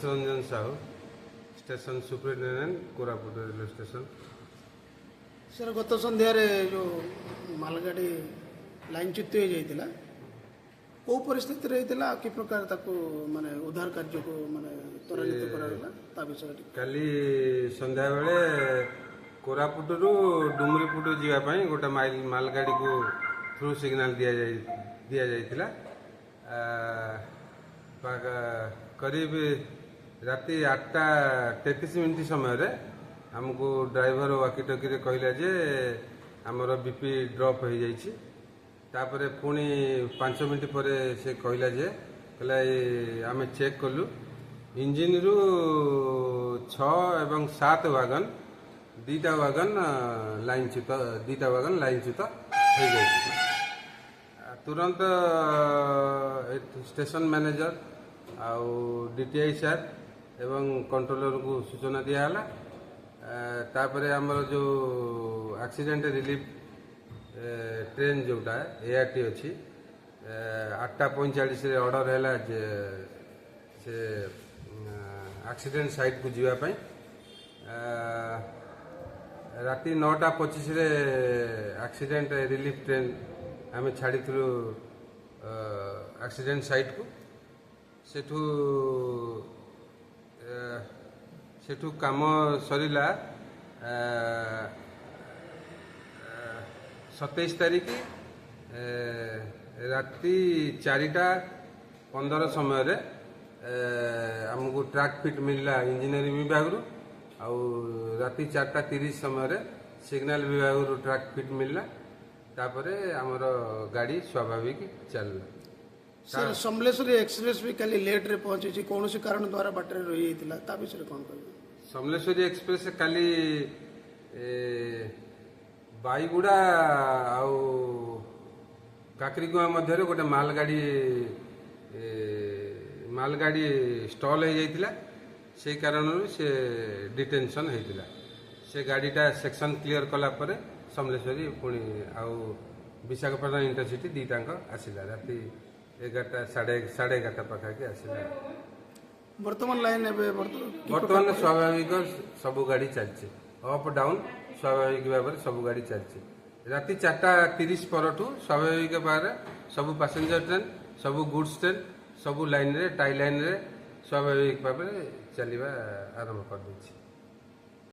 Manas Ranjan Sahu, station superintendent, Koraput railway station. Sir, ଗତ ସନ୍ଧ୍ୟାରେ ଯେଉଁ ମାଲଗାଡ଼ି ଲାଇନଚ୍ୟୁତ ହେଇଯାଇଥିଲା, କେଉଁ ପରିସ୍ଥିତିରେ ହେଇଥିଲା ଆଉ କି ପ୍ରକାର ତାକୁ ମାନେ ଉଦ୍ଧାର କାର୍ଯ୍ୟକୁ ମାନେ ତ୍ୱରାନ୍ୱିତ କରାଗଲା, ତା ବିଷୟରେ ଟିକେ। କାଲି ସନ୍ଧ୍ୟାବେଳେ କୋରାପୁଟରୁ ଡୁମୁରିପୁଟ ଯିବା ପାଇଁ ଗୋଟେ ମାଲଗାଡ଼ିକୁ ଥ୍ରୁ ସିଗ୍ନାଲ ଦିଆଯାଇଥିଲା। କରିବ ରାତି 8ଟା 33 ମିନିଟ୍ ସମୟରେ ଆମକୁ ଡ୍ରାଇଭର ୱାକିଟକିରେ କହିଲା ଯେ ଆମର ବିପି ଡ୍ରପ୍ ହେଇଯାଇଛି। ତାପରେ ପୁଣି 5 ମିନିଟ୍ ପରେ ସେ କହିଲା ଯେ, କହିଲା ଏ ଆମେ ଚେକ୍ କଲୁ, ଇଞ୍ଜିନ୍ରୁ 6 ଏବଂ 7 ୱାଗନ୍, ଦୁଇଟା ୱାଗନ୍ ଲାଇନଚ୍ୟୁତ, ଦୁଇଟା ୱାଗନ୍ ଲାଇନଚ୍ୟୁତ ହେଇଯାଇଛି। ତୁରନ୍ତ ଷ୍ଟେସନ ମ୍ୟାନେଜର ଆଉ ଡିଟିଆଇ ସାର୍ ଏବଂ କଣ୍ଟ୍ରୋଲରଙ୍କୁ ସୂଚନା ଦିଆହେଲା। ତାପରେ ଆମର ଯେଉଁ ଆକ୍ସିଡେଣ୍ଟ ରିଲିଫ ଟ୍ରେନ୍ ଯେଉଁଟା ଏଆର୍ଟି ଅଛି, 8ଟା 45ରେ ଅର୍ଡ଼ର ହେଲା ଯେ ସେ ଆକ୍ସିଡେଣ୍ଟ ସାଇଟ୍କୁ ଯିବା ପାଇଁ। ରାତି 9ଟା 25ରେ ଆକ୍ସିଡେଣ୍ଟ ରିଲିଫ ଟ୍ରେନ୍ ଆମେ ଛାଡ଼ିଥିଲୁ ଆକ୍ସିଡେଣ୍ଟ ସାଇଟ୍କୁ। ସେଠୁ କାମ ସରିଲା 27 ତାରିଖ ରାତି 4ଟା 15 ସମୟରେ ଆମକୁ ଟ୍ରାକ୍ ଫିଟ୍ ମିଳିଲା ଇଞ୍ଜିନିୟରିଂ ବିଭାଗରୁ ଆଉ ରାତି 4ଟା 30 ସମୟରେ ସିଗ୍ନାଲ ବିଭାଗରୁ ଟ୍ରାକ୍ ଫିଟ୍ ମିଳିଲା। ତାପରେ ଆମର ଗାଡ଼ି ସ୍ୱାଭାବିକ ଚାଲିଲା। ସାର୍, ସମଲେଶ୍ୱରୀ ଏକ୍ସପ୍ରେସ୍ ବି କାଲି ଲେଟ୍ରେ ପହଞ୍ଚିଛି, କୌଣସି କାରଣ ଦ୍ୱାରା ବାଟରେ ରହିଯାଇଥିଲା, ତା ବିଷୟରେ କ'ଣ କହିବେ? ସମଲେଶ୍ୱରୀ ଏକ୍ସପ୍ରେସ୍ କାଲି ବାଇଗୁଡ଼ା ଆଉ କାକରିଗୁଆ ମଧ୍ୟରେ ଗୋଟେ ମାଲଗାଡ଼ି ଷ୍ଟଲ୍ ହେଇଯାଇଥିଲା। ସେଇ କାରଣରୁ ସେ ଡିଟେନସନ୍ ହେଇଥିଲା। ସେ ଗାଡ଼ିଟା ସେକ୍ସନ୍ କ୍ଲିୟର କଲା ପରେ ସମଲେଶ୍ୱରୀ ପୁଣି ଆଉ ବିଶାଖାପାଟଣା ଇଣ୍ଟରସିଟି ଦୁଇଟାଙ୍କ ଆସିଲା। ରାତି 11ଟା 11:30 ପାଖାପାଖି ଆସିଲା। ବର୍ତ୍ତମାନ ଲାଇନ୍ ଏବେ କି ବର୍ତ୍ତମାନ ପ୍ରକାର? ସ୍ୱାଭାବିକ ସବୁ ଗାଡ଼ି ଚାଲିଛି। ଅପ୍ ଡାଉନ୍ ସ୍ୱାଭାବିକ ଭାବରେ ସବୁ ଗାଡ଼ି ଚାଲିଛି। ରାତି 4ଟା 30 ପରଠୁ ସ୍ୱାଭାବିକ ଭାବରେ ସବୁ ପାସେଞ୍ଜର ଟ୍ରେନ୍, ସବୁ ଗୁଡ୍ସ ଟ୍ରେନ୍, ସବୁ ଲାଇନ୍ରେ, ଟାଇ ଲାଇନ୍ରେ ସ୍ୱାଭାବିକ ଭାବରେ ଚାଲିବା ଆରମ୍ଭ କରିଦେଇଛି।